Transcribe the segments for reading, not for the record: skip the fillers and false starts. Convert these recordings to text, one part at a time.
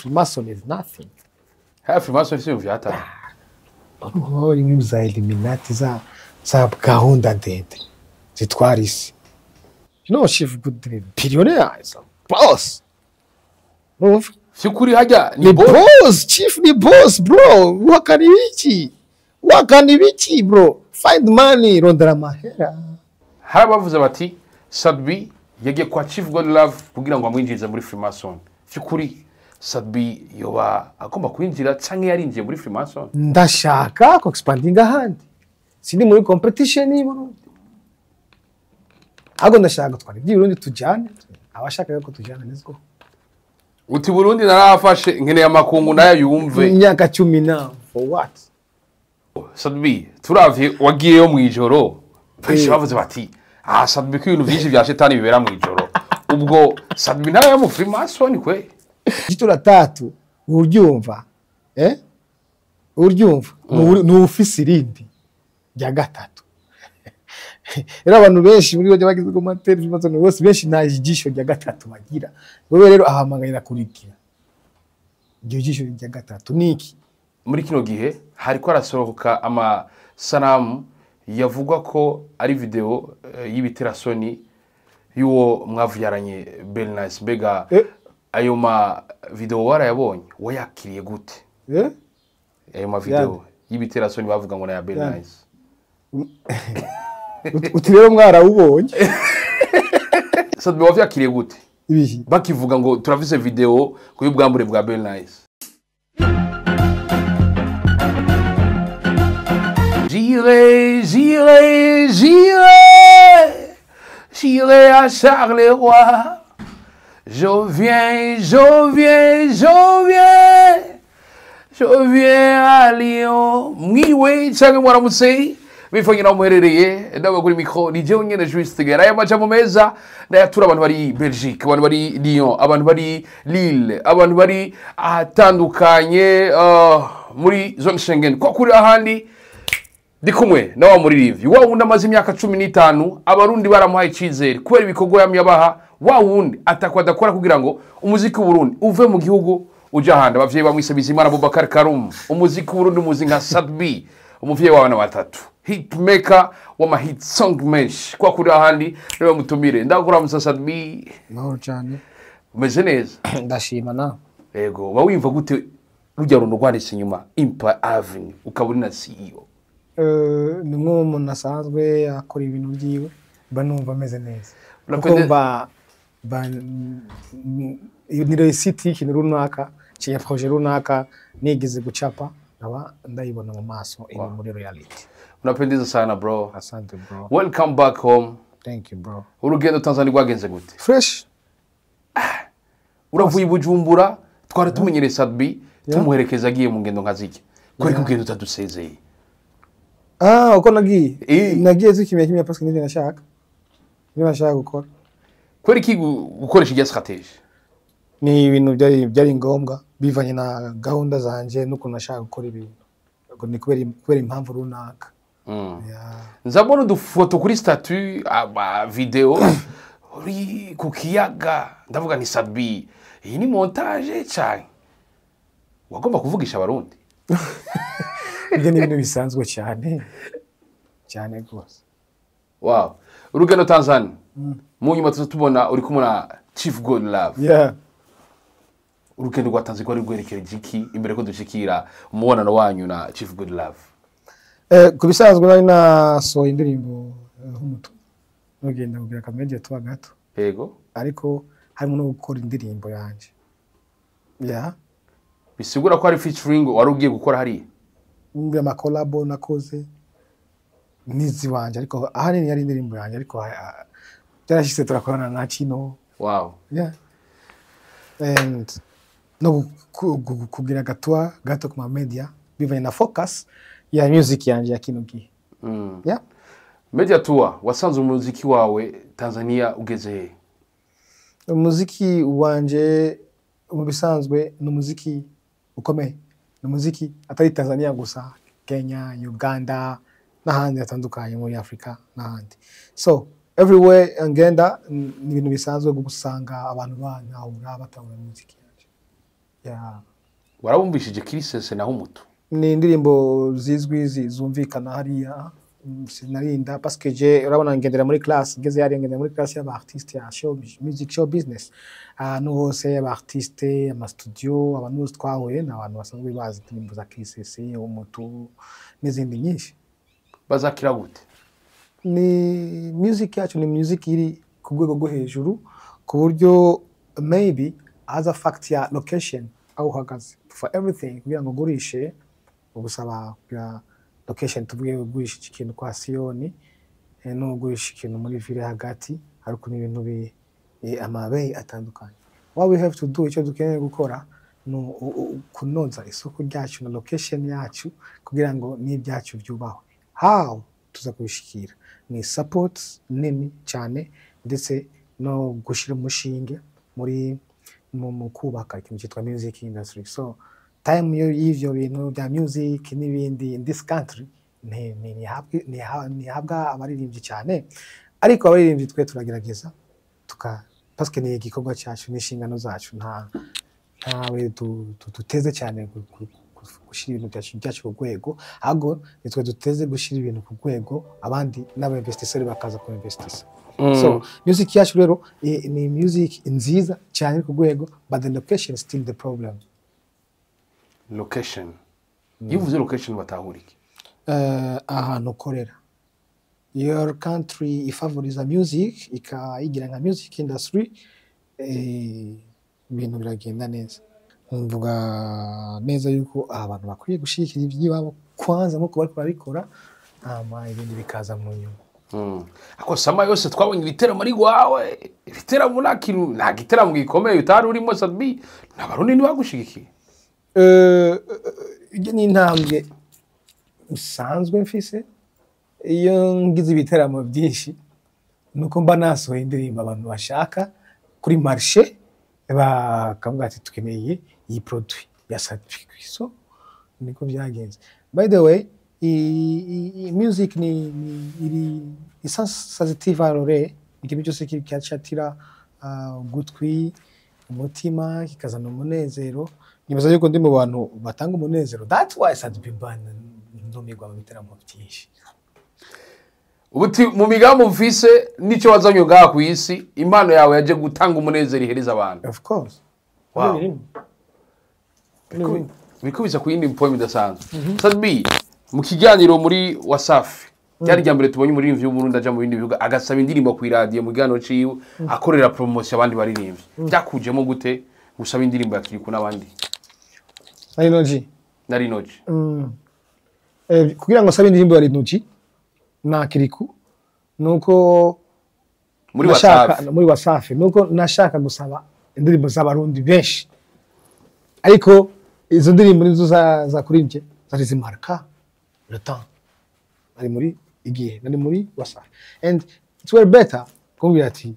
Freemason is nothing. Ha, Freemason si vyata. Bari muri za Illuminati, za gahunda ndende zitwara isi. You know, Chief Good billionaire is a boss. Urumva? Vyukuri hajya ni boss, chief ni boss bro. Wakana ibiki? Wakana ibiki bro? Find money, rondera amahera. Hari abavuze bati Sat-B yagiye kwa Chief God Love kugira ngo amwinjirize muri Freemason. Vyukuri Sat-B yoba agomba kwinjira canke yarinjiye muri Freemason? Ndashaka ko expandinga ahandi. Sindi muri competition y'i Burundi. Ahubwo ndashaka gutwara iby'i Burundi tujyane. Abashaka ko tujyana, let's go. Uti Burundi narafashe, nkeneye amakungu nayo yumve. Imyaka 10 na for what? Sat-B, turavye wagiyeyo mw'ijoro. Benshi bavuze bati ah, Sat-B ko ibintu vyinshi vya shetani bibera mw'ijoro. Ubwo Sat-B nawe yo mu Freemason kwe? Jicho la tatu uryumva, eh? Uryumva ni ufise irindi rya gatatu. Rero abantu benshi muri bajya bagize commentaire Freemason bose, benshi nta jisho rya gatatu bagira. Wewe rero ahamagarira kurigira iryo jisho rya gatatu niki? Muri kino gihe hariko harasohoka amasanamu yavugwa ko ari video y'ibiterasoni y'uwo mwavyaranye Belle 9. Mbega ayo ma video warayabonye, wayakiriye gute? Eh? Ayo ma video y'ibiterasoni bavuga ngo na ya Belle 9. Uti rero mwarawubonye? Sat-B, wavyakiriye gute? Ibihi? Bakivuga ngo turavise video ku y'ubwambure bwa Belle 9. J'irai, j'irai, j'irai, j'irai à Charleroi. Je viens, je viens, je viens, je viens à Lyon. Mwiriwe canke mwaramutse bivanye naho muherereye. Ndaba kuri micro ni jewe nyene Juste Gera. Aya majambo meza ndayatura abantu bari Belgique, abantu bari Lyon, abantu bari Lille, abantu bari ahatandukanye muri zone Schengen. Kwa kuri ahandi ndi kumwe na wa muririmbyi wa wundi amaze imyaka 15 abarundi baramuhaye icizere kubera ibikorwa yamye abaha, wa wundi atakwa adakora kugira ngo umuziki w'Uburundi uve mu gihugu uja ahandi. Abavyeyi bamwise Bizimana Abubakar Karum, umuziki w'Uburundi muzi nka Sat-B, umuvyeyi w'abana batatu, hitmaker w'ama hit song menshi. Kwa kuri ahandi rero mutumire ndakuramutsa Sat-B. Mahoro cyane. Umeze neza? Ndashima na. Yego, uba wimva gute rujya rundo rwanditse inyuma Empire Avenue ukaba uri na CEO? Ni nk'umuntu asanzwe akora ibintu byiwe, mba numva ameze neza. Kuko mba ni réussite y'ikintu runaka, ya projet runaka nigeze gucapa, nkaba ndayibona mu maso iri muri reality. Unapendeza sana bro. Asante bro. Welcome back home. Thank you bro. Urugendo Tanzania rwagenze gute? Fresh. Uravuye i Bujumbura, twari tumenyereye Sat-B tumuherekeza agiye mu ngendo nka ziki. Kuri kugenda utadusezeye. Ah, uko nagiye? Nagiye zikimya kimya parce que nivyo nashaka. Nivyo nashaka gukora. Kweri ki gukoresha irya strategy? Ni ibintu byari ngombwa bivanye na gahunda zanje nuko nashaka gukora ibintu. Ubwo ni kubera impamvu runaka. Nzabona udufoto kuri statut, aba video uri ku kiyaga, ndavuga ni Sat-B. Iyi ni montage cyane. Wagomba kuvugisha abarundi. Ibyo ni ibintu bisanzwe cyane. Cyane rwose. Wow. Urugendo Tanzania. Mu nyuma tuza tubona uri kumwe na Chief God Love. Urugendo rwa Tanzania rwari rwerekeje iki imbere ko dushikira umubonano wanyu na Chief God Love? Ku bisanzwe nari nasohoye indirimbo nk'umutu. Nugenda kugira akamedia tuba gato. Yego. Ariko harimo no gukora indirimbo yanje. Bisigura ko ari featuring wari ugiye gukora hariya? Ngira ama collabo nakoze nizi wanje, ariko ahanini yari indirimbo yanje, ariko byarashitse turakorana na Chino. Wow. And no kugira gatwa gato ku ma media bivanye na focus ya music yanje ya kino gihe. Media tour wasanze umuziki wawe Tanzania ugeze he? Umuziki wanje mu bisanzwe ni umuziki ukomeye. Ni umuziki atari Tanzania gusa, Kenya, Uganda n'ahandi hatandukanye muri Afrika n'ahandi. So everywhere ngenda ni ibintu bisanzwe gusanga abantu bantahura batahura umuziki yanje. Yeah. Warabumvishije Kirisese naho umutu? Ni indirimbo zizwi, zumvikana hariya. Sinarinda parce que je urabona ngendera muri classe, ngeze hariya ngendera muri classe y'aba artiste ya show music, show business, ahantu hose aba artiste, ama studio, abantu bose twahuye ni abantu basanzwe bazi indirimbo za Kirisese, umutu n'izindi nyinshi. Bazakira gute? Ni music yacu, ni music iri ku rwego rwo hejuru, ku buryo maybe as a fact ya location, aho uhagaze for everything, kugira ngo ugurishe ugusaba kugira location. Tuvuge ugurisha iki kintu kwa Siyoni, n'ugurisha ikintu muri ville hagati, ariko ni ibintu amabeyi atandukanye. What we have to do, icyo dukeneye gukora ni kunoza isoko ryacu na location yacu kugira ngo n'ibyacu byubahwe. How tuza kubishikira ni support nini cyane, ndetse no gushyira umushinge muri mu kubaka ikintu cyitwa music industry. So time yo y'ivyo bintu bya music n'ibindi in this country ntihabwa abaririmbyi cyane, ariko abaririmbyi twe turagerageza tuka parce que ni igikorwa cyacu n'inshingano zacu. Ntawe duteze cyane gushyira ibintu byacu ku rwego, ahubwo nitwe duteze gushyira ibintu ku rwego, abandi n'aba investisseurs bakaza ku investissa. So music yacu rero ni music nziza cyane ku rwego, but the location is still the problem. Location, iyo uvuze location batahura iki? Ahantu ukorera, your country ifavoriza music, ikayigira nka music industry, ibintu biragenda neza. Mvuga neza yuko abantu bakwiye gushyigikira iby'iwabo kwanza nk'uko bariko barabikora, hama ibindi bikaza mu nyuma. Ako sama yose twabonye ibiteramo ari gwawe, ibiteramo nta kintu, nta giteramo gikomeye utari urimo. Sat-B n'Abarundi ntibagushigikiye? Ibyo ni intambwe nsanzwe mfise. Iyo ngize ibiteramo byinshi nuko mba nasohoye indirimbo abantu bashaka kuri marché, bakavuga ati tukeneye iyi produit ya Sat-B. So niko byagenze. By the way, music ni iri isa sensitive à l'oreille, ikintu cyose cyatira ugutwi, umutima, kikazana umunezero. Nibaza yuko ndi mu bantu batanga umunezero, that's why Sat-B ntumirwa mu biteramo byinshi. Ubuti mu migambi mfise n'icyo wazanye ngaha ku isi, impano yawe yaje gutanga umunezero, ihereza abantu. Of course. Wow. Birimo. Birimo. Biriko biza ku yindi point idasanzwe. Sat-B mu kiganiro muri Wasafi, ryari rya mbere tubonye umuririmbyi w'Uburundi aja mu bindi bihugu agasaba indirimbo ku iradiyo mu kiganiro ciwe, akorera promotion abandi baririmbyi. Byakujemo gute gusaba indirimbo ya Kirikou n'abandi? Lino G. Na Lino G? Kugira ngo sabe indirimbo ya Lino G na Kirikou nuko muri nashaka Wasafi. Muri Wasafi, nuko nashaka gusaba indirimbo z'Abarundi benshi, ariko izo ndirimbo nizo za kuri nje zari zimarka le temps nari muri igihe nari muri Wasafi, and it's well better kumbwira ati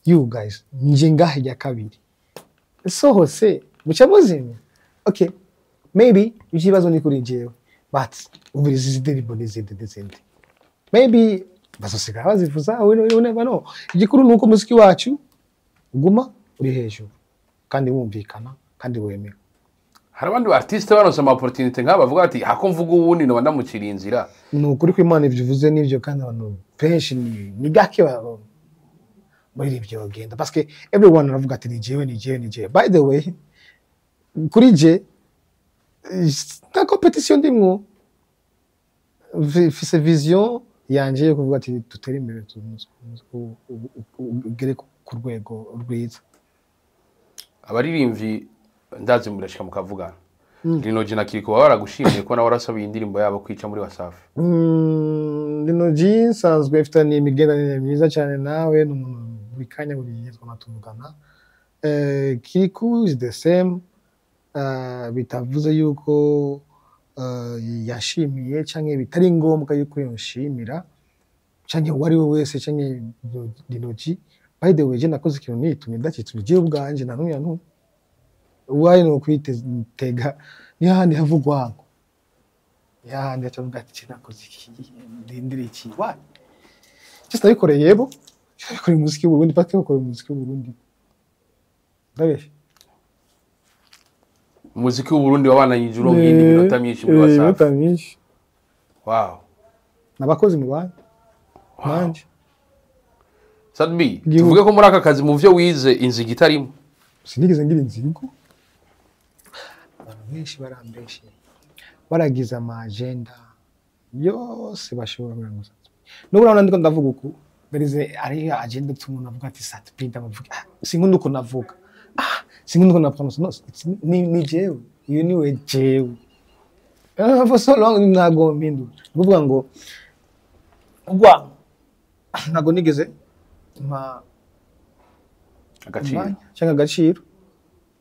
you guys, nje ngahe rya kabiri sohose muca muzimya. Okay, maybe ikibazo ni kuri jewe, but umviriza izi ndirimbo n'izindi n'izindi, maybe bazosigara bazivuza, we never know. Igikuru ni uko umuziki wacu uguma uri hejuru kandi wumvikana kandi wemewe. Hari abandi ba artiste baronse ama opportunité nk'aba bavuga ati hako mvuga uwundi noba ndamucira inzira. Ni ukuri ko Imana ibyo uvuze nibyo, kandi abantu benshi ni gake muri ibyo bagenda, parce que everyone aravuga ati ni jewe, ni jewe, ni jewe. By the way, kuri je nta competition ndimwo. Mfise vision yanje yo kuvuga ati dutere imbere, ugere ku rwego rwiza. Abaririmbyi ndazi murashika mukavugana. Lino G na Kirikou baba baragushimiye ko nawe warasabiye indirimbo yabo kwica muri Wasafi? Lino G nsanzwe mfitanye imigenderanire myiza cyane nawe, ni umuntu buri kanya, buri gihe twama tuvugana. Kirikou is the same. Bitavuze yuko yashimiye canke bitari ngombwa yuko yonshimira canke uwo ari we wese canke Lino G. By the way, je nakoze ikintu nitumye, ndacitumye jewe ubwanje, nta n'umwe yantumye. Uwaye ni ukwitega ni hahandi hava urwango, ni hahandi haca avuga ati je nakoze iki, ndindire iki, why? Just nabikoreye yebo, nabikoreye umuziki w'Uburundi, parce que nakoreye umuziki w'Uburundi, ndabeshe? Umuziki w'Uburundi wabananyije uronka iyindi minota myinshi muri Wasafi. Iminota myinshi. N'abakozi mu bandi nanje. Sat-B, tuvuge ko muri aka kazi, mu vyo wize, inzigo itarimo? Sinigeze ngira inzigo. Abantu benshi barambeshe, baragize ama agenda yose bashobora kugira ngo Sat-B, n'ubu urabona ndiko ndavuga uku, there is a ari agenda umuntu avuga ati Sat-B, ndamuvuga, ah, sinkunda uko navuga, ah, sinkunda uko napronounce. No, ni jewe, iyo niwe jewe. For so long ntabwo mpindura. Ni ukuvuga ngo urwango ntabwo nigeze mpa agaciro umwanya cyangwa agaciro.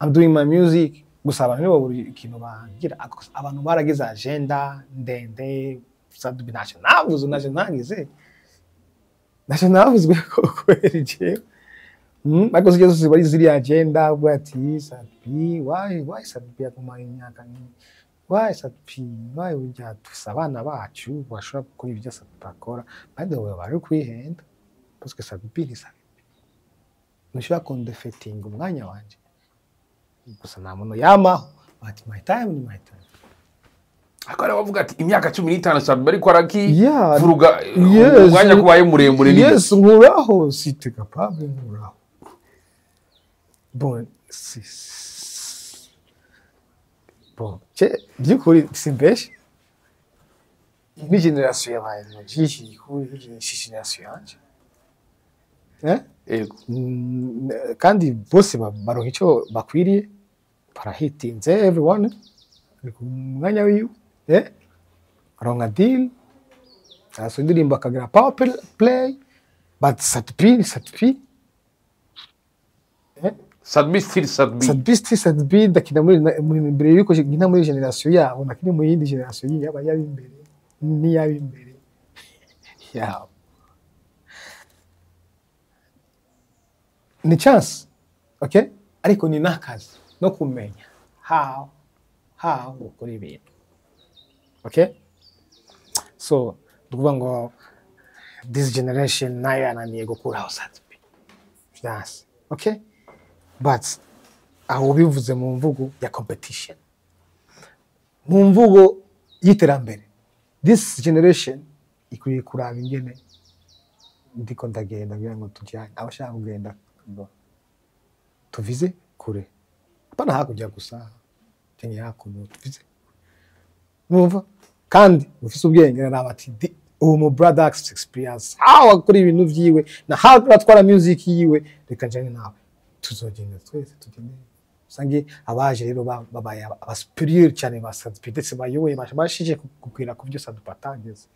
I'm doing my music gusa. Abantu nibo buri ikintu bagira. Abantu baragize agenda ndende. Sat-B ntacyo navuze, ntacyo nagize, ntacyo navuzwe ko kubera jewe. Ariko zijya zose bari ziriya agenda uvuga ati Sat-B, why Sat-B aguma imyaka nk'iyi? Why Sat-B? Why burya dufise abana bacu bashobora gukora ibyo Sat-B akora? By the way, bari kwihenda parce que Sat-B ni Sat-B. Ntushobora kundefetinga umwanya wanje gusa. Nta muntu yamaho, but my time ni my time. Ariko hari abavuga ati imyaka 15 Sat-B ariko arakivuruga umwanya kubaye muremure ni Yes, nkuraho si t'es capable, nkuraho. Bon, si bon cye by'ukuri simbeshe, ni generation yabaye byinshi kuri generation yanje, eh. Yego. Kandi bose baronka icyo bakwiriye, barahitinze, everyone ari ku mwanya wiwe, eh, aronka deal, arasohora indirimbo akagira power play, but Sat-B ni Sat-B, eh. Sat-B still Sat-B. Sat-B still Sat-B. Ndakina muri mbere yuko nkina muri generation yabo, nakina mu yindi generation yaba yaba imbere n'iyaba imbere yabo. Ni chance, okay, ariko ni n'akazi no kumenya how gukora ibintu, okay. So ni ukuvuga ngo this generation nayo yananiye gukuraho Sat-B vyanse, okay, but aho bivuze mu mvugo ya competition, mu mvugo y'iterambere, this generation ikwiye kuraba ingene ndiko ndagenda kugira ngo tujyane abashaka kugenda ngo tuvize kure, hapana hakurya gusa cyangwa hakuno, tuvize. Numva kandi ufise ubwenge araba ati uwo mu brother experience how akora ibintu vyiwe na how atwara music yiwe, reka njane nawe, tuzogenda twese tugende. Usange abaje rero babaye aba supérieur cyane ba Sat-B, ndetse bayoboye bashije kukwira ku byo Sat-B atageze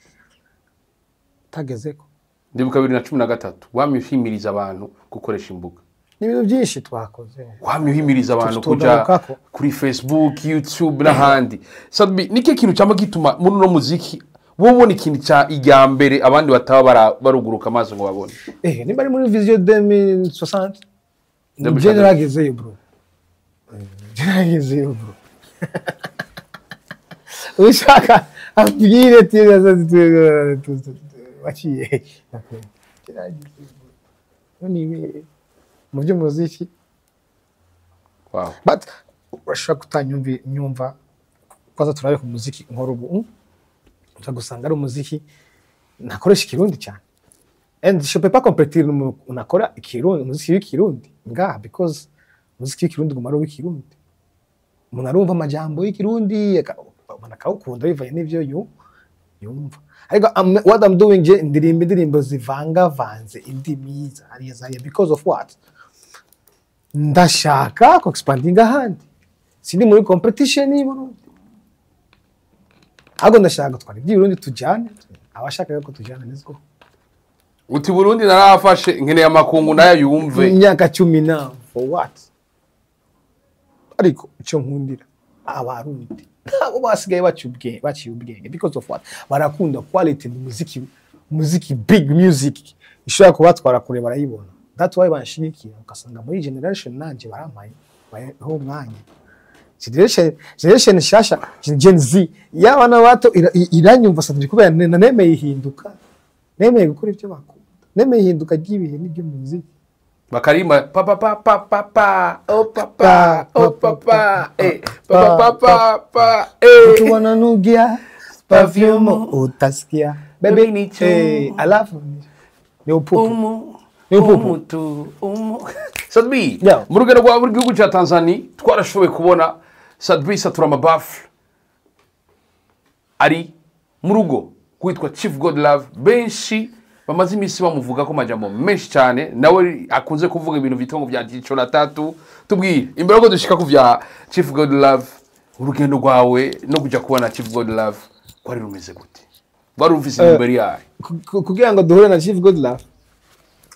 tagezeko. Ndibuka 2013 wamye uhimiriza abantu gukoresha imbuga. Ni ibintu byinshi twakoze. Wamye uhimiriza abantu kuja Tugaruka. kuri Facebook, YouTube n'ahandi. Sat-B, niki kintu cyama gituma muri uno muziki wowe ubona ikintu cya ijya mbere abandi bataba baruguruka amaso ngo babone? Eh, nimba ari muri vision 2060, 2060. je naragezeyo bro. Je naragezeyo bro. Ushaka abwire ati waciye, je naragezeyo bro. Ni mu by'umuziki. But urashobora kutanyumva nyumva kwanza turabe ku muziki nkora ubu, uza gusanga ari umuziki nakoresha ikirundi cyane, and je peux pas compétir unakora ikirundi, umuziki w'ikirundi ngaha, because umuziki w'ikirundi guma ari uw'ikirundi. Umuntu arumva amajambo y'ikirundi, umuntu akawukunda bivanye n'ivyo yumva. Ariko what I'm doing, je ndirimba indirimbo zivangavanze indimi zariya zariya, because of what? Ndashaka ko expandinga ahandi. Sindi muri competition y'i Burundi, ahubwo ndashaka gutwara iby'i Burundi, tujyane abashaka ko tujyana, let's go. Uti Burundi narafashe, nkeneye amakungu nayo yumve. Imyaka 10 na for what? Ariko icyo nkundira abarundi, ntabwo basigaye baciye ubwenge, baciye ubwenge, because of what? Barakunda quality mu muziki, muziki big music ishobora kubatwara kure barayibona. That's why banshigikira, ugasanga muri generation nanje barampaye baho umwanya. Generation nshasha, Gen Z y'abana bato, iranyumva Sat-B kubera nemeye ihinduka, nemeye gukora ibyo bakunda, nemeye ihinduka ry'ibihe n'iby'umuziki. Bakarimba pa pa pa pa pa pa, oh papa, oh papa, eh, pa pa pa pa, eh. Wananugia perfume utasikia Baby baby ni chu. Eh, alafu ni upupu. Umu Ni upupu. Umutu umu. Sat-B, Yeah. mu rugendo rwawe mu gihugu cya Tanzania twarashoboye kubona Sat-B satura amabafure ari mu rugo kwitwa Chief God Love. Benshi bamaze iminsi bamuvuga ko amajambo menshi cyane, nawe akunze kuvuga ibintu byitwa ngo bya jicho la tatu. Tubwire imbere yuko dushika ku bya Chief God Love, urugendo rwawe no kujya kubona Chief God Love rwari rumeze gute? Wari rufise imbere yayo? Kugira ngo duhure na Chief Godlove,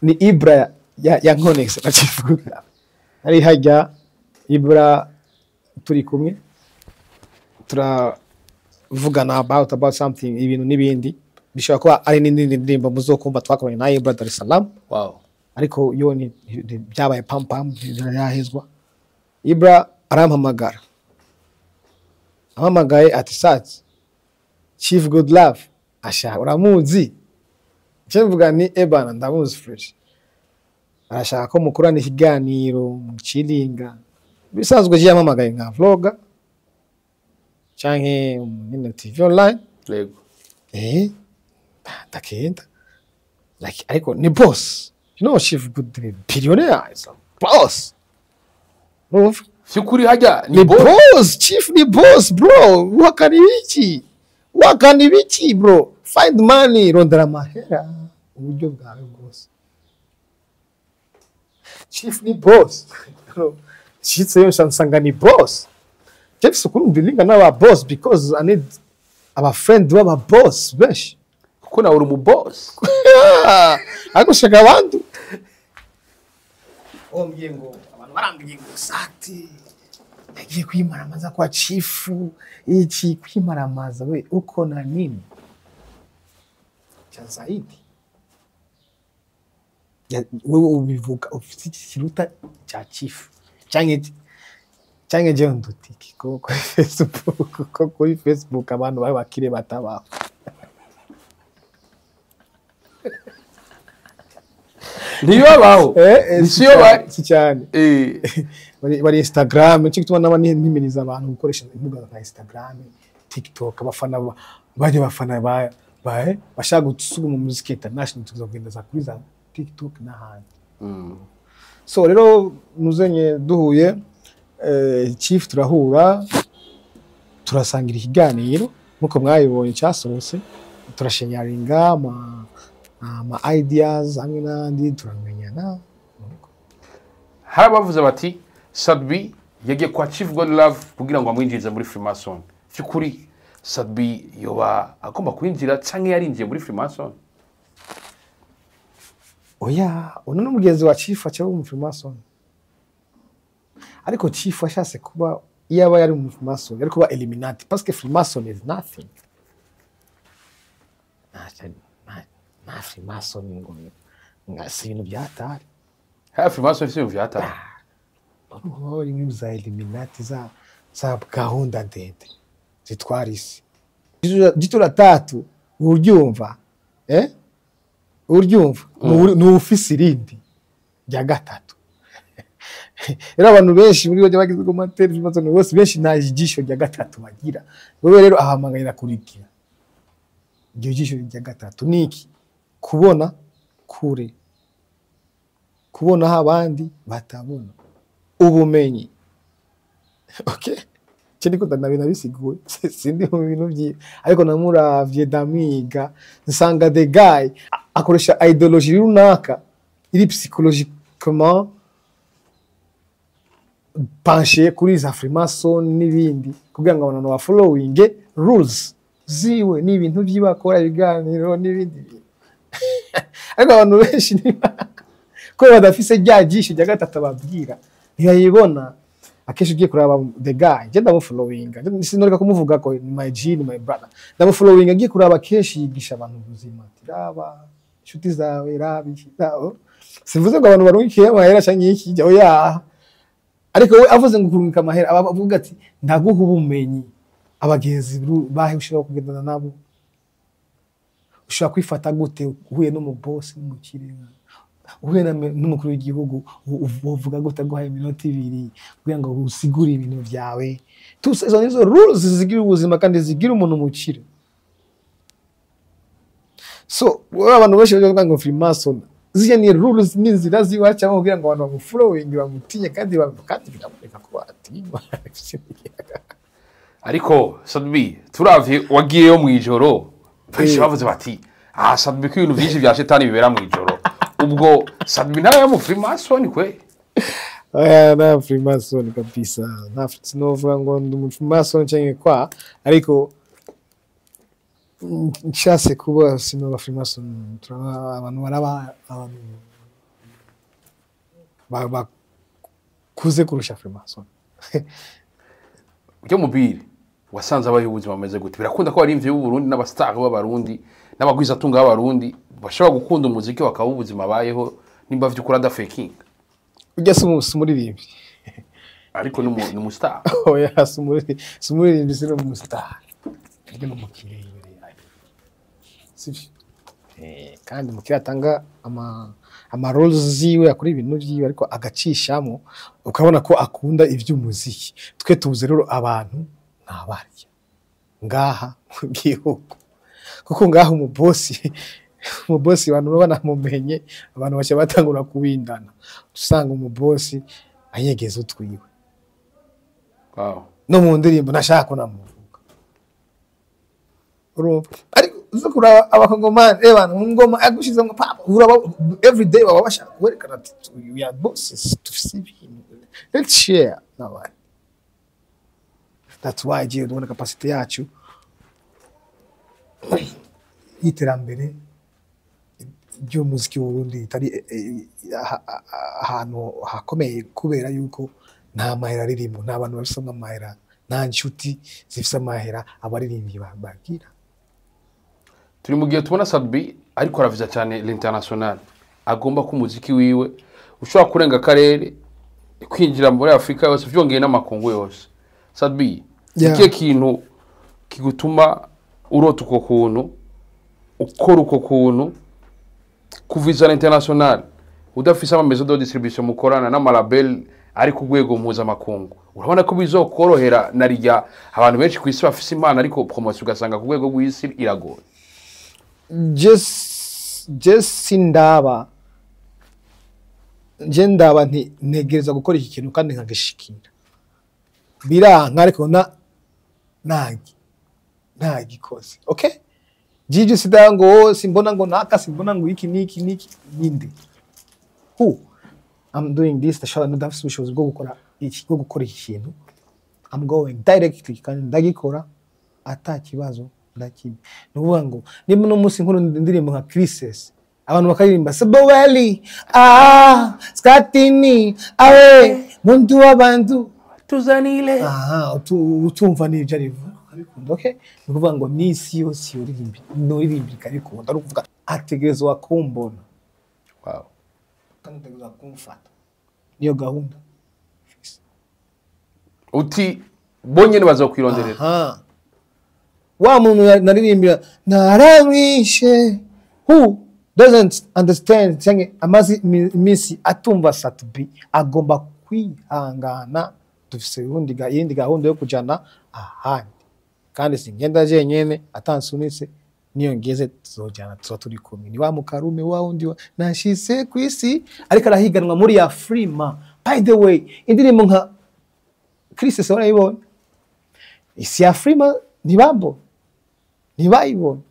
ni Ibra ya nkonekse na Chief Godlove. Ari hajya Ibra turi kumwe, turavugana about something, ibintu n'ibindi bishobora kuba ari n'indi ndirimbo muzokumva twakoranye na Ibra Dar es Salaam. Ariko yo ni byabaye pam pam, ntiyahezwa. Ibra arampamagara, ampamagaye ati: "Sat, Chief Good Love ashaka, uramuzi?" Nce mvuga ni: "Ebana, ndamuzi fresh, arashaka ko mukorana ikiganiro mu Kiringa." Bisanzwe je yampamagaye nka vlogger canke nyine TV online. Ndagenda like, ariko ni boss, Chief Good ni billionaire, is a boss. Urumva? Vy'ukuri hajya Ni boss, Chief ni boss, bro. Wakana ibiki? Wakana ibiki, bro? Find money, rondera amahera uburyo bwawe bwose. Chief ni boss. Nshitseyo nsanga ni boss. Jeff, ukuntu ndilinga n'aba boss because I need aba friend b'aba boss benshi. Kuko nawe uri umu boss. Ariko shaka abantu ombwiye ngo abantu barambwiye ngo Sat yagiye kwimaramaza kwa Chief. Iki kwimaramaza, we uko na nini cha zaidi? Wewe ubivuga ufite iki kiruta cya Chief? Canke jewe ndutiki ko kuri Facebook, ko kuri Facebook abantu bari bakire batabaho. Ntibabaho. Si Siyo cyane, si cyane. Bari Instagram, nicyo gituma naba mpimiriza abantu gukoresha imbuga nka Instagram, TikTok. Abafana bajya bafana ba bashaka gusubira mu muziki international, tuzogenda za kuri za TikTok n'ahandi. So rero muzenye duhuye, Chief turahura, turasangira ikiganiro nkuko mwabibonye cyasohotse, turasharinga ama ideas hamwe n'andi, turamenyana. Hari abavuze bati Sat-B yagiye kwa Chief God Love kugira ngo amwinjirize muri Freemason. By'ukuri Sat-B yoba agomba kwinjira canke yarinjiye muri Freemason? Oya, uno ni umugenzi wa Chief, aca mu Freemason. Ariko Chief ashatse kuba, iyo aba yari mu Freemason yari kuba Illuminati, parce que Freemason is nothing. Nta Freemason ngo nga si ibintu byatari. Ha, Freemason si ibintu vyatari. Urumva bari muri za Illuminati, za gahunda ndende zitwara isi. Jicho la tatu, uryumva, eh, uryumva ni ufise irindi rya gatatu. Rero abantu benshi muri bajya bagize commentaire Freemason bose, benshi nta jisho rya gatatu bagira. Wewe rero ahamagarira kurigira iryo jisho rya gatatu. Ni iki? Kubona kure, kubona aho abandi batabona, ubumenyi. Okay, cyo ndiko nabisiguye, sindi mu bintu byi, ariko namuravye ndamwiga, nsanga the guy akoresha ideology runaka iri psychologiquement penché kuri za Freemason n'ibindi, kugira ngo abantu ba following rules ziwe n'ibintu by'ibakora ibiganiro n'ibindi bintu. Ariko abantu benshi niba ko badafise rya jisho rya gatatu ababwira, ntiyayibona. Akenshi ugiye kuraba the guy, je ndamufollowinga, sinoreka kumuvuga ko ni my G, ni my brother, ndamufollowinga. Agiye kuraba kenshi yigisha abantu ubuzima, ati raba inshuti zawe, raba iki, raba. Simvuze ngo abantu barungikiye amahera canke iki, oya, ariko we avuze ngo kurungika amahera, aba avuga ati ndaguha ubumenyi, abagenzi bahe ushobora kugendana nabo, ushobora kwifata gute uhuye n'umubosi n'umukire. Uhuye n'umukuru w'igihugu, uvuga gute aguhaye iminota 2 kugira ngo usigure ibintu vyawe? Tout izo nizo rules zigira ubuzima kandi zigira umuntu mukire. So wowe, abantu benshi bavuga ngo Freemason, ziriya ni rules n'inzira ziwacamo kugira ngo abantu bamufollowing, bamutinye, kandi biraboneka ko batinywa. Ariko Sat-B, turavye wagiyeyo mu ijoro, benshi bavuze bati: "Ah, Sat-B, ko ibintu byinshi bya shetani bibera mu ijoro, ubwo Sat-B nawe yo mu Freemason kwe?" Oya, nta Freemason kabisa. Nta, sinovuga ngo ndi umu Freemason canke kwa, ariko nshatse kuba sinoba Freemason. Turaba abantu, baraba abantu bakuze kurusha Freemason. Ujya mubiri wasanze abayeho ubuzima bumeze gute? Birakunda ko abarimvyi b'Uburundi n'abastar b'Abarundi n'abagwizatunga b'Abarundi bashobora gukunda umuziki, bakaba ubuzima bayeho, nimba vy'ukuri adafakinga? Ujya si umuririmbyi. Ariko ni umustar. Oya, si umuririmbyi, si n'umustar. Ariko ni umukire imbere yayo, sivyo? Kandi umukire atanga ama roles ziwe, akora ibintu vyiwe, ariko agacishamo ukabona ko akunda ivy'umuziki. Twe tuzi rero abantu ntabarya ngaha mu gihugu, kuko ngaha umubosi abantu baba banamumenye, abantu baca batangura kuwindana. Usanga umubosi anyegeza utwiwe. No mu ndirimbo nashaka ko namuvuga, urumva? Ariko uza kuraba Abakongomani, abantu mu ngoma agushize ngo papa, uraba everyday baba bashaka kwerekana ati: "We are bosses, dufise ibintu, let's share n'abandi." That's why giye tubona capacity yacu y'iterambere ry'umuziki w'Uburundi itari ahantu hakomeye, kubera yuko nta mahera aririmo, nta bantu bafise amahera, nta nshuti zifise amahera abaririmbyi bagira. Turi mu gihe tubona Sat-B ariko araviza cyane l'international, agomba ko umuziki wiwe ushobora kurenga akarere, kwinjira muri Afurika yose, vyongeye n'amakungu yose. Sat-B, ikihe kintu kigutuma urota uko kuntu, ukora uko kuntu, kuviza l'international udafise ama maison de distribution mukorana n'amalabel ari ku rwego mpuzamakungu? Urabona ko bizokorohera na rirya abantu benshi ku isi bafise impano, ariko promotion ugasanga ku rwego rw'isi iragoye? Je sindaba, je ndaba nti ntegereza gukora iki kintu kandi nkagishikira. Biranka, ariko na nagi ntagikoze, okay? Jiji sida ngo simbona ngo naka, simbona ngo iki niki niki ninde who I'm doing this, ndashobora, ndafise ubushobozi bwo gukora iki kintu. I'm going directly kandi ndagikora ata kibazo ndakimwe. Ni ukuvuga ngo nimba uno munsi nkuru indirimbo nka Crisis, abantu bakaririmba Seboweli, ah, Skatini, awe muntu w'abantu tuzanile. Aha, utumva n'ibyo arivuga ukabikunda, okay? Ni ukuvuga ngo n'isi yose yoririmba, noririmba ikabikunda, ari ukuvuga ategerezwa kumbona kandi ategerezwa kumfata. Niyo gahunda. Uti bonyene bazokwironderera. Aha. Wa muntu naririmbira naramwishe, who doesn't understand cyangwa amaze iminsi atumva Sat-B, agomba kwihangana. Dufise iyindi gahunda yo kujana ahandi, kandi singenda jenyene atansunitse. Niyo ngeze tuzojana, tuzoba turi kumwe. Ni wa mukarume wa wundi nashise kwisi, ariko arahiganwa muri ya Frima. By the way, indirimbo nka Chris warayibonye, isi ya Frima ntibambo ntibayibonye.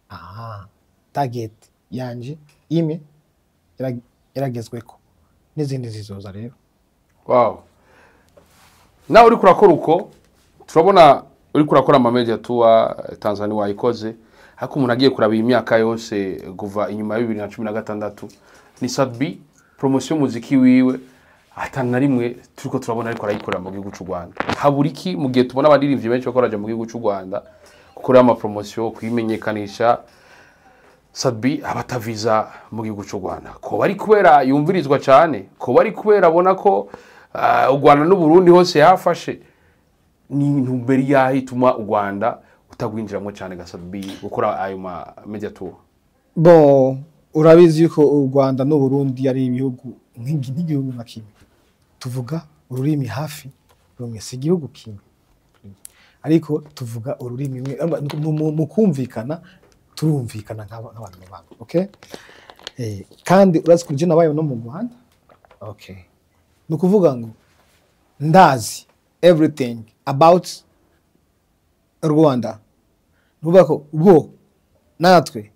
Aha target yanje imwe yaragezweko, n'izindi zizoza rero. Wow, nawe uriko urakora uko, turabona uriko urakora ama media tour, Tanzania wayikoze, ariko umuntu agiye kuraba iyi myaka yose kuva inyuma ya 2016, ni Sat-B promotion y'umuziki wiwe ata na rimwe turiko turabona ariko arayikorera mu gihugu c'u Rwanda. Habura iki mu gihe tubona abaririmbyi benshi bakora mu gihugu c'u Rwanda gukora ama promotion, kwimenyekanisha, Sat-B abataviza mu gihugu c'u Rwanda? Ko bari kubera yumvirizwa cyane, ko bari kubera abona ko u Rwanda n'u Burundi hose yafashe, ni intumbero yaho ituma u Rwanda utagwinjiramo cyane ga Sat-B gukora ayo ma media tour? Bon. Urabizi yuko u Rwanda n'u Burundi ari ibihugu nk'igihugu nka kimwe, tuvuga ururimi hafi rumwe, si igihugu kimwe ariko tuvuga ururimi rumwe. Mu kumvikana turumvikana nk'abantu babana, okay? Kandi urazi ko je nabaye no mu Rwanda, okay? Ni ukuvuga ngo ndazi everything about Rwanda. Ni ukuvuga ko bo natwe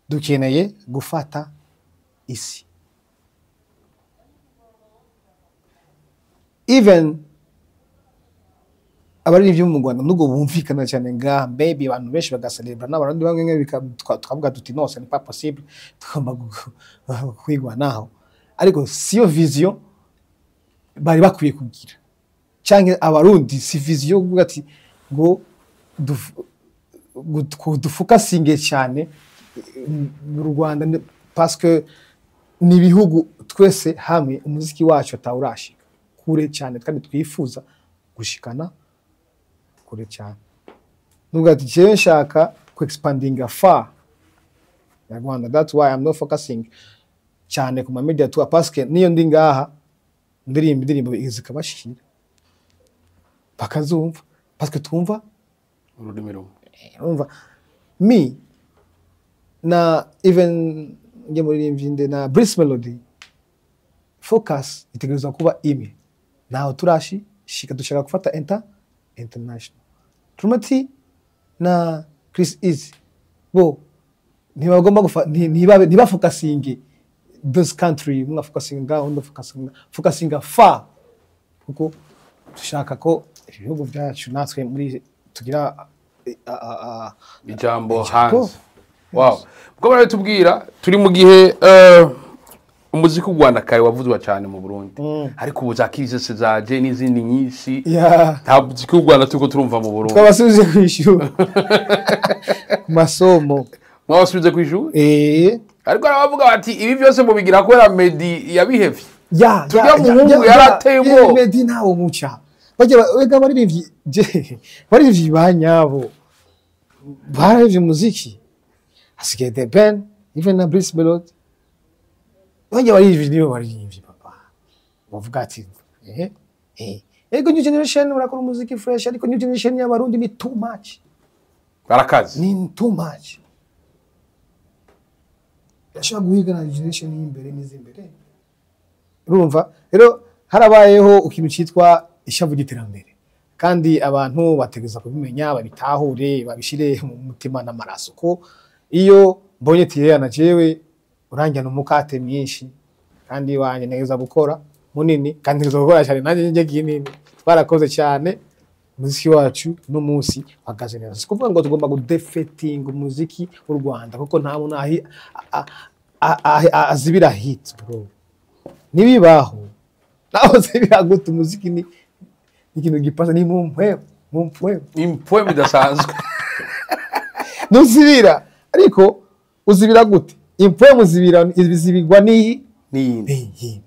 dukeneye gufata isi, even abaririmbyi bo mu Rwanda nubwo bumvikana cyane ngaha, maybe abantu benshi bagacelebra n'abarundi bamwe tukavuga tuti no, ce n'est pas possible, tugomba kwigwanaho, ariko siyo vision bari bakwiye kugira, canke abarundi si vision yo kuvuga ati ngo dufocusinge cyane mu Rwanda, parce que ni ibihugu twese hamwe umuziki wacu atawurashika kure cyane kandi twifuza gushikana kure cyane. Nubwo ati jewe nshaka ku expandinga far ya Rwanda, that's why I'm not focusing cyane ku ma media tour, parce que niyo ndi ngaha ndirimba indirimbo zikabashikira bakazumva, parce que twumva ururimi rumwe. Urumva me na even njye muririmbyi nde na Bruce Melody, focus itegerezwa kuba imwe, ntaho turashi shika, dushaka gufata international. Drama-T na Chris Easy bo ntibagomba ntibabe ntibafocusinge those country, umwe afocusinga undi focusinga far, kuko dushaka ko ibihugu byacu natwe muri tugira ijambo ijambo. Hanze. Wow, ubwo baratubwira turi mu gihe umuziki w'u Rwanda kare wavuzwa cyane mu Burundi, ariko ubu za Kirisese zaje n'izindi nyinshi, nta muziki w'u Rwanda turiko turumva mu Burundi. Twabasubije ku ishuri, ku masomo. Mwabasubize ku ishuri? Eh. Ariko arabavuga bati ibi byose mubigira kubera Meddy yabihevye. Ya. Turya ya, muhungu yarateye ubwoba. Meddy ntawo muca bajya wega baririmbyi baririmbyi ba nyabo barahevye umuziki, hasigaye The Ben, even na Bruce Melody. Bajya baririmbyi nibo baririmbyi papa bavuga ati ego new generation barakora umuziki fresh, ariko new generation y'abarundi ni too much. Barakaze. Ni too much, yashobora guhiga na generation y'imbere n'iz'imbere. Urumva rero harabayeho ikintu cyitwa ishavu ry'iterambere, kandi abantu bategereza kubimenya, babitahure, babishire mu mutima n'amaraso, ko iyo mbonye tiyeya na jewe uranjyana umukate mwinshi kandi wanjye ntegeza gukora munini kandi ntegeza gukora cyane nanjye njye kinini. Twarakoze cyane, umuziki wacu n'umunsi uhagaze neza. Si kuvuga ngo tugomba gudefetinga umuziki w'u Rwanda, kuko nta muntu azibira hit bro, nibibaho naho zibira gute. Umuziki ni ikintu gipasa, ni mu mpwemu, mu mpwemu. Impwemu idasanzwe. Ntuzibira, ariko uzibira gute? Impwemu zibira zibigwa n'iyi n'iyindi. N'iyindi.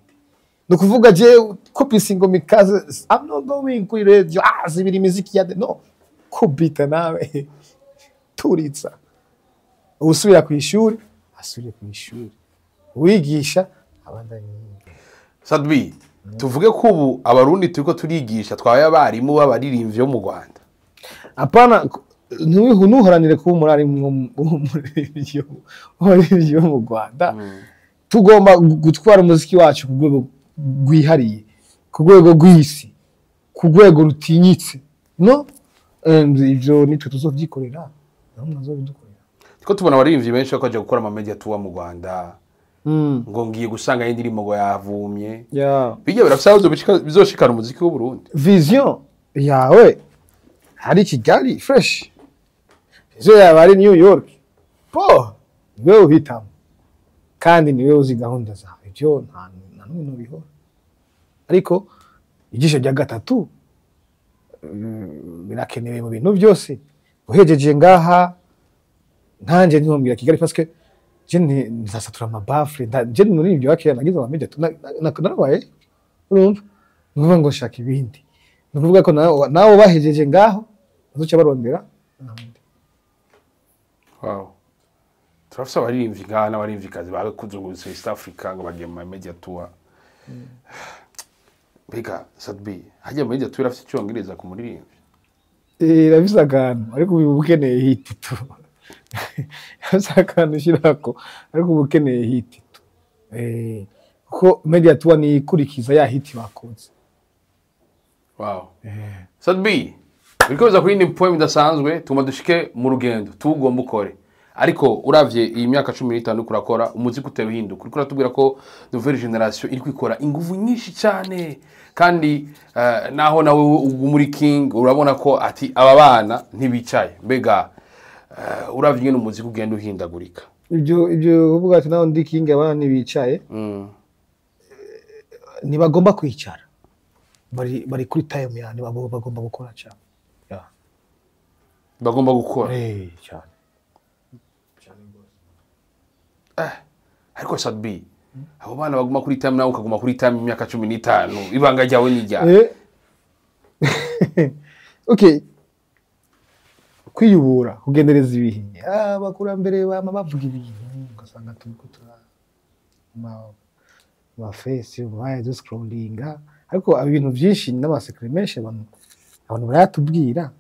Ni ukuvuga je kubisa ingoma ikaze, I'm not going kuri radio zibira imiziki ya no kubita nawe turitsa. Usubira ku ishuri asubire ku ishuri, uwigisha abandanye yiga. Sat-B, tuvuge ko ubu abarundi turiko turigisha, twabaye abarimu b'abaririmbyi bo mu Rwanda? Apana, ntuharanire kuba umurarimu w'umuririmbyi wo mu Rwanda. Tugomba gutwara umuziki wacu ku rwego rwihariye, ku rwego rw'isi, ku rwego rutinyitse. No ivyo nitwe tuzovyikorera, naho mwazobidukorera. Turiko tubona abaririmbyi benshi bariko baja gukora ama media tour mu Rwanda, ngo ngiye gusanga indirimbo ngo yavumye. Bijya birafise aho bizoshikana umuziki w'u Burundi. Vision yawe hari Kigali fresh, vision yawe ari New York po, niwe uhitamo kandi niwe uzi gahunda zawe. Ibyo nta n'umwe nubihora, ariko ijisho rya gatatu birakenewe mu bintu byose. Uhejeje ngaha nkanjye ntiwambwira Kigali, parce que je nzasatura amabafure je muri ibyo bakera nagize ama media narabaye. Urumva, ni ukuvuga ngo shaka ibindi, ni ukuvuga ko nawe bahejeje ngaho bazoca barondera ahandi. Wow. Turafise abaririmbyi ngaha n'abaririmvyikazi bakuzungurutse East Africa ngo bagiye mu ma media tour. Mbega Sat-B, hajya media tour irafise icongereza ku muririmbyi? Irafise akantu, ariko ubu ukeneye hit tu. Irafise akantu ushirako, ariko uba ukeneye hit tu. Kuko media tour ni ikurikiza ya hit bakoze. Wow. Sat-B, uriko uza kuri poem idasanzwe. Tuma dushike mu rugendo tugomba ukore, ariko uravye iyi myaka 15 uriko urakora umuziki, utera uhinduka. Uriko uratubwira ko nouvelle génération iri kwikora inguvu nyinshi cyane, kandi naho nawe uguma uri king, urabona ko ati aba bana ntibicaye. Mbega uravye ingene umuziki ugenda uhindagurika? Ibyo kuvuga ati naho ndi king, abana ntibicaye, ntibagomba kwicara, bari kuri time yani, bagomba gukora cyane. Yeah. Bagomba gukora. Cyane. Ariko Sat-B, abo bana baguma kuri time, nawe ukaguma kuri time imyaka 15, ibanga ryawe ni ryawe? Okay, kwiyubura, kugendereza ibihe. Abakurambere bama bavuga ibintu, ugasanga turiko tura ma face baye duscrollinga, ariko ibintu byinshi n'ama secrets menshi abantu barayatubwira,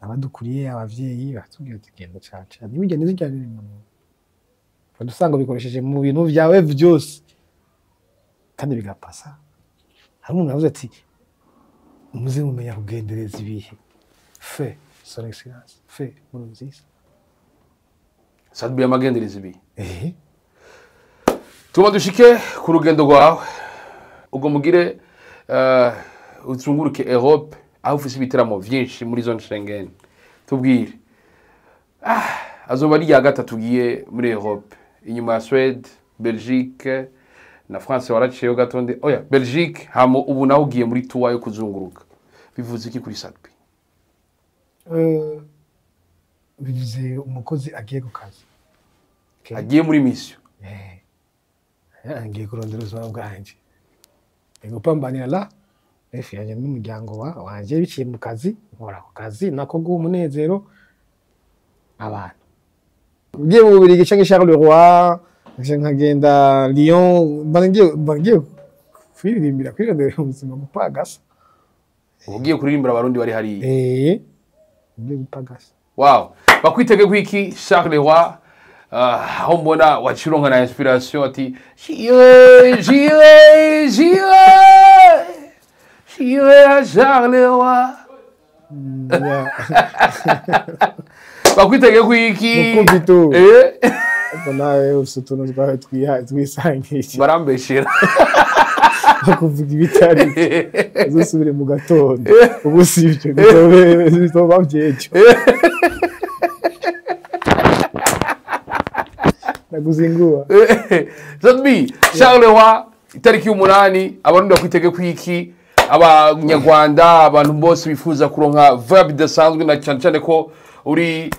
abadukuriye, abavyeyi baratubwira ati genda caca ntibigende zijya biri mu usanga ubikoresheje mu bintu byawe byose kandi bigapasa. Hari umuntu yavuze ati muze mumenya kugendereza ibihe, fe son excellence fe Nkurunziza. Sat-B amagendereza ibihe. Eh. Tuma dushike ku rugendo rwawe, ubwo mugire uzunguruke Europe, aho ufise ibiteramo vyinshi muri zone Schengen. Tubwire, azoba ari rya gatatu ugiye muri Europe inyuma ya Suède, Belgique na France waraciyeho gatonde, oya, Belgique, hama ubu naho ugiye muri tour yo kuzunguruka. Bivuze iki kuri Sat-B? Bivuze umukozi agiye ku kazi. Okay. Agiye muri mission. Ngiye kurondera ubuzima bwanje, ni gupambanira la life yanjye n'umuryango wanje biciye mu kazi nkora, ku kazi nako guha umunezero abantu. Ngiye mu Bubiligi canke Charleroi, nkagenda Lyon, mba ngiye kwiririmbira, kwirondera ubuzima, gupagasa. Ugiye kuririmbira abarundi bari hariya? Eh, ngiye gupagasa. Wow, bakwitege kwiki Charleroi? Aho mbona wacironka na inspiration ati j'irai, j'irai, j'irai, j'irai à Charleroi. Bakwitege kwiki? Mukubito. Eh. Ariko nawe ufise utuntu twawe twisangije. Barambeshera. Bakuvuga ibitari, uzosubire mu gatondo. Ubu si ibyo bizoba vyejo ndaguzingua. Sat-B, Charleroi itariki 8, abarundi bakwitege kwiki? Abanyarwanda, abantu bose bifuza kuronka vibe idasanzwe, na cyane cyane ko uri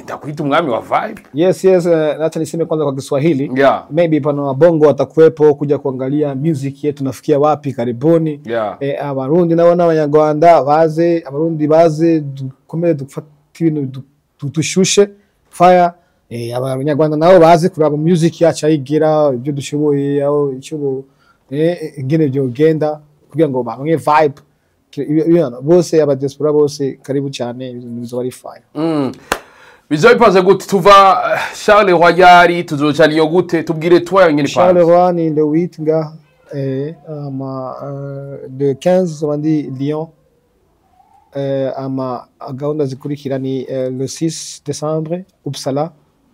ndakwita umwami wa vibe. Yes, acha niseme kwanza kwa Kiswahili. Maybe pana wabongo watakuwepo kuja kuangalia music yetu nafikia wapi karibuni. Abarundi nabo n'abanyarwanda baze, abarundi baze dukomeze dufate ibintu dushushe fire. Abanyarwanda nabo baze kuraba music yacu ayigira ibyo dushoboye, aho icyo ingene byogenda kugira ngo bamwe vibe. Bose aba diaspora bose, karibu cyane, ibintu bizoba ari fire. Bizoba bipanze gute? Tuva Charleroi ryari? Tuzoca Lyon gute? Tubwire tour nyene ipanze. Charleroi ni le 8 nga, ama le 15 zoba ndi Lyon, ama gahunda zikurikira ni le 6 décembre Uppsala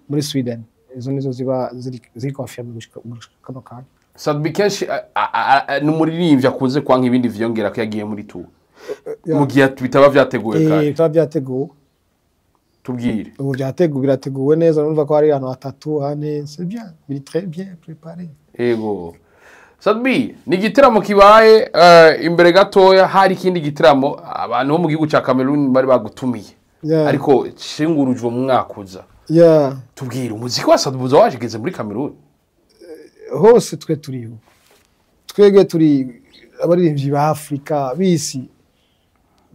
muri Sweden. Izo nizo ziba ziri confirmé gushika kano kanya. Sat-B kenshi ni umuririmbyi akunze kwanka ibindi vyongera ko yagiye muri tour mu gihe bitaba vyateguwe kare. Bitaba byateguwe. Tubwire. Ubu byateguwe, birateguwe neza. Urumva ko hari ahantu hatatu, hane, c'est bien, biri très bien préparé. Ego. Sat-B, ni igitaramo kibaye imbere gatoya hari ikindi gitaramo abantu bo mu gihugu ca Cameroon bari bagutumiye, ariko cingurujwe mu mwaka uza. Tubwire, umuziki wa Sat-B uza washigeze muri Cameroon? Hose twe turiho, twebwe turi abaririmbyi ba Afurika bisi.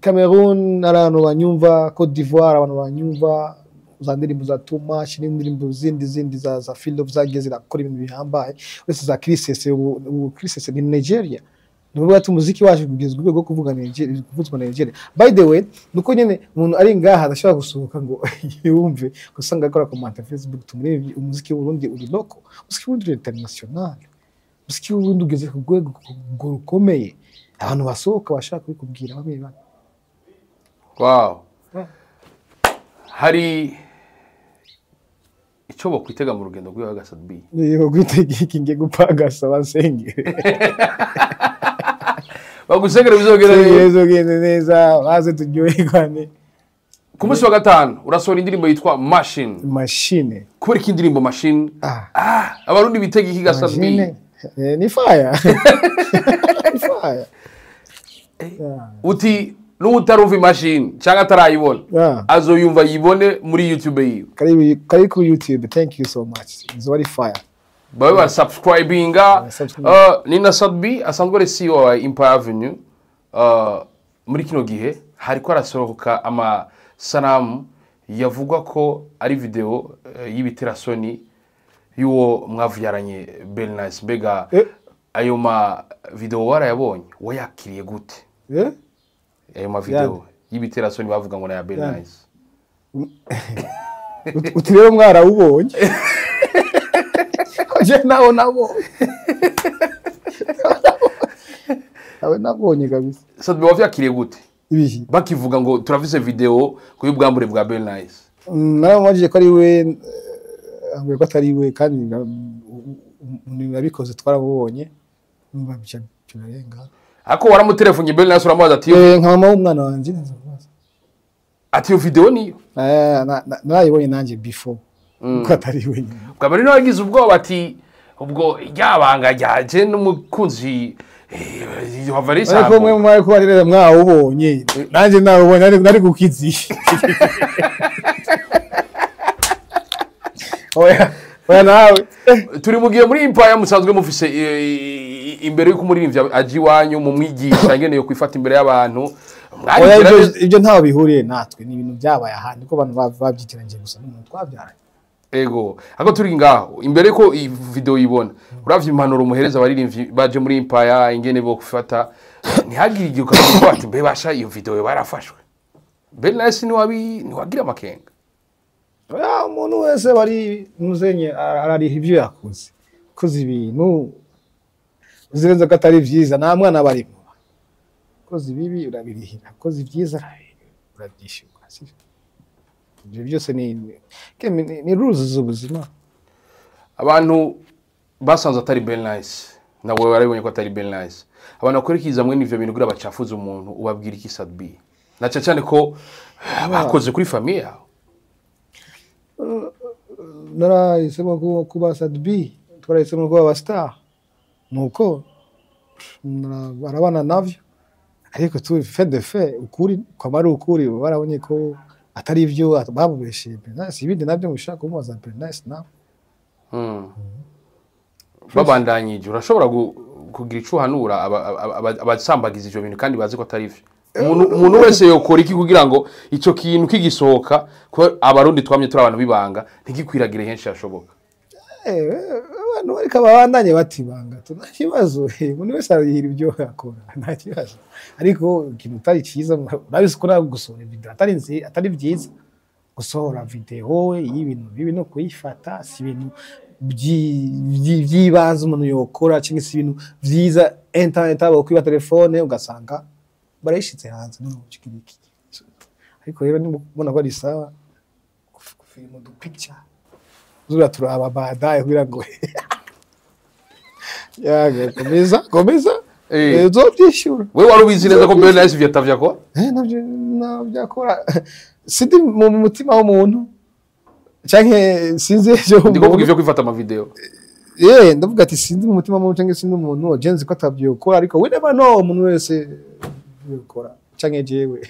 Cameroon hari abantu banyumva, Cote d'Ivoire abantu banyumva. Za ndirimbo za Too Much n'indirimbo zindi za Philip zagiye zirakora ibintu bihambaye, uretse za Chriss. Ubu Chriss ni Nigeria, ni ukuvuga ati umuziki wacu ugeze ku rwego rwo kuvuga Nigeria, kuvuzwa Nigeria. By the way, nuko nyene umuntu ari ngaha adashobora gusohoka ngo yumve, usanga akora comment Facebook, tumurebe umuziki w'Uburundi uri local, umuziki w'Uburundi uri international, umuziki w'Uburundi ugeze ku rwego rukomeye, abantu basohoka bashaka kubikubwira bamwe bamwe. Wow. Hari icyo bokwitega mu rugendo rw'iwawe ga Sat-B? Niyo kwitega iki? Ngiye gupagasa basengere. Bagusengera bizogera neza. Bizogende neza, baze turyoherwane. Ku munsi wa gatanu urasohora indirimbo yitwa Machine. Machine. Kubera ko indirimbo Machine, Ah. ah, Abarundi bitega iki ga Sat-B? Machine. Ni fire, ni fire. Uti n'utarumva imashini cyangwa atarayibona, azoyumva yibone muri YouTube yiwe. Karibu, karibu kuri YouTube. Thank you so much, izo ari fire. Babe basubscribinga. Subscribe. Ni na Sat-B asanzwe ari CEO wa Empire Avenue. Muri kino gihe hariko harasohoka amasanamu yavugwa ko ari video y'ibiterasoni y'uwo mwavyaranye Bernice. Mbega ayo ma video warayabonye? Wayakiriye gute? Eh? Ayo ma video y'ibiterasoni bavuga ngo na ya Bernice. Uti rero mwarawubonye, je nawo nabonye, nawe nabonye kabisa. Sat-B, wavyakiriye gute? Ibihi? Bakivuga ngo turafise video ku y'ubwambure bwa Bernice. Naramubajije ko ari we, ambwiye ko atari we, kandi umuntu yabikoze twarabubonye, numva bica birarenga. Ariko waramutelefonnye Bernice, uramubaza ati Nka mama w'umwana wanje nza kubaza. Ati iyo video niyo? Narayibonye nanjye before ko atari we nyine. Bwa mbere niwe wagize ubwoba ati ubwo ryabanga ryaje n'umukunzi wava Ariko mwe risambo. mwari kuba rero mwawubonye, nanjye nawubonye, nari kukizi. Oya oya, nawe. Turi mu gihe muri Empire musanzwe mufise imbere y'uko umuririmbyi aje iwanyu mumwigisha ingene yo kwifata imbere y'abantu. Oya, ibyo ntaho bihuriye natwe, ni ibintu byabaye ahandi ko abantu babyitiranyije gusa n'umuntu twabyaranye. Ego, ako turi ngaho imbere ko iyi video yibona, uravye impanuro muhereza abaririmbyi baje muri Empire ingene bo gufata, ntihagire igihe ukavuga ati mbe basha iyo video barafashwe Bernice, ntiwabi ntiwagira amakenga? Oya, umuntu wese bari muzenye arariha ibyo yakoze. Koze ibintu uzirenze ko atari byiza, nta mwana barimo. Koze ibibi urabirihira, koze ibyiza urabyishyura, sivyo? Ibyo byose ni rules z'ubuzima. Abantu basanze atari Bernice, nabo barabibonye ko atari Bernice. Abantu bakurikiza mwe n'ivyo bintu kugira bacafuze umuntu, ubabwira iki Sat-B, na cyane cyane ko bakoze kuri famille yawe? Narahisemo kuba Sat-B, twarahisemo kuba aba star, nuko barabana navyo, ariko tu fait de fait ukuri kwaba ari ukuri, barabonye ko atari ibyo babubesheye Bernice. Ibindi nabyo mushaka kumubaza Bernice nawe. Babandanyije, urashobora kugira ico uhanura abasambagiza ivyo bintu kandi bazi ko atari vyo? Umuntu wese yokora iki kugira ngo ico kintu kigisohoka, ko Abarundi twamye turi abantu bibanga, ntigikwiragire henshi hashoboka? Abantu bariko babandanye batibanga tu, nta kibazo. Umuntu wese ararihira ibyo akora, nta kibazo. Ariko ikintu utari cyiza, urabizi ko nawe gusohora video atari byiza. Gusohora video y'ibintu bibi no kuyifata si ibintu by'ibanze umuntu yokora, cyangwa se ibintu vyiza. Internet abo kwiba telefone ugasanga barayishitse hanze none iki. Ariko rero niba ubona ko ari sawa gufilma du picture zura turaba baadaye kugira ngo yaga komeza komeza. Uzovyishura. Wewe wari ubizi neza ko Bernice ivyo atavyakora? Navyo navyakora, sindi mu mutima w'umuntu canke sinzi ejo. Ndiko kuvuga ivyo kwifata ama video. Ndavuga ati sinzi mu mutima w'umuntu canke sinzi umuntu, je nzi ko atavyokora, ariko we never know, umuntu wese yokora canke jewe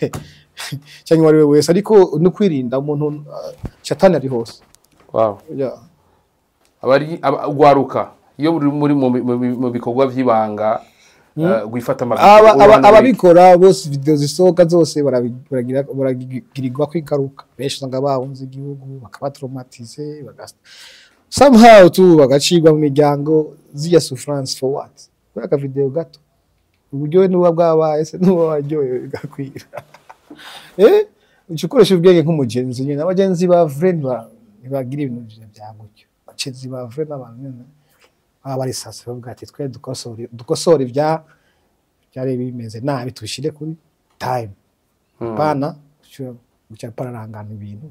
canke uwo ari we wese, ariko no kwirinda umuntu, shatani ari hose. Yeah. Abari ugwaruka iyo uri muri mu bikorwa vy'ibanga. Gwifata ama Ababikora bose, video zisohoka zose baragirirwa kwingaruka. Benshi usanga bahunze igihugu, bakaba traumatisé, somehow tu bagacibwa mu miryango. Z'iya souffrance for what? Kubera aka video gato. Uburyohe nuba bwabaye se, nuba waryohewe bigakwira, uca ukoresha ubwenge nk'umugenzi nyine. Abagenzi ba vrai ntibagira ibintu bya gutyo. Abagenzi ba vrai n'abantu nyine baba bari sasa, bavuga ati twe dukosore, dukosore ibya byari bimeze nabi, tubishyire kuri time pana guca pararangana ibintu.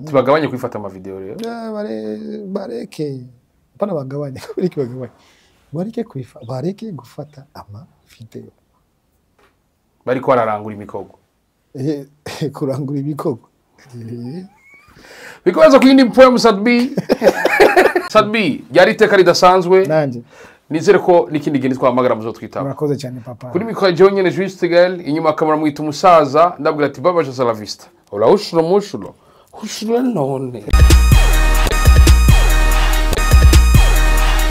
Tubagabanye kwifata ama video rero. Bareke pana bagabanye, bareke bagabanye, bareke bareke gufata ama video. Bariko bararangura imikorwa. Kurangura ibikorwa. Bikoza ku yindi poem. Sat-B, Sat-B, ryari iteka ridasanzwe. Nanje. Nizere ko n'ikindi gihe nitwahamagara muzotwitaba. Murakoze cyane, papa. Kuri mikoro jewe nyene Juste Gael, inyuma kamera mwita umusaza, ndabwira ati babaje la vista, ura ushulo mushulo ushulo none.